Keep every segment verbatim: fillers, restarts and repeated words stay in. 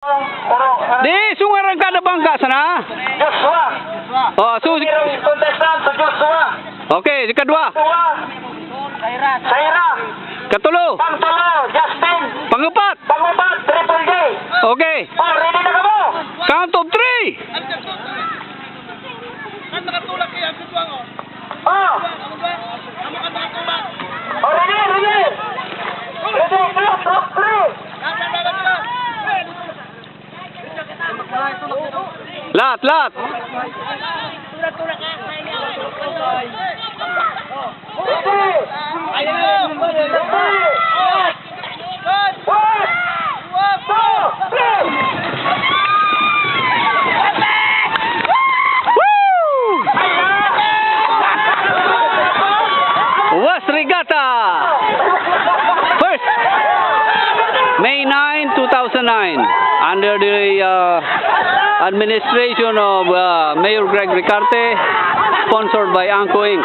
Di, su ngaran kada bangka sana? Joshua. O, su. Contestant, Joshua. Oke, di kadua. Joshua. Saira. Katolu. Pangtolu, Justin. Pangupat. Pangupat, Triple J. Oke. O, ready na kamu? Count of three. O. O, ready, ready. Ready, two, two, three. Lat, lat. Woo! West Regatta. First, May nine, two thousand nine, under the, uh, administration of, uh, Mayor Greg Ricarte, sponsored by Anko Inc.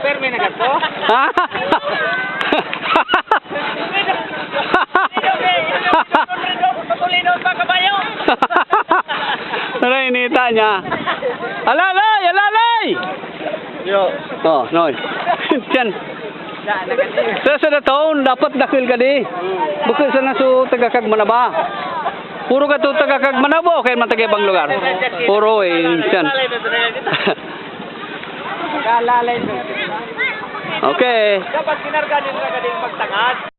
Permi na kato? Ha? Aray, ini tanya. Alalay, alalay! Yo. O, noy. Tiyan. Sa, sa da taon, dapat dakil kadi. Bukut sana su taga Cagmanaba. Puro katu taga Cagmanaba, kaya mataga ibang lugar. Puro, e, tiyan. Oke. Dapat kinarga din na kadi magtangad.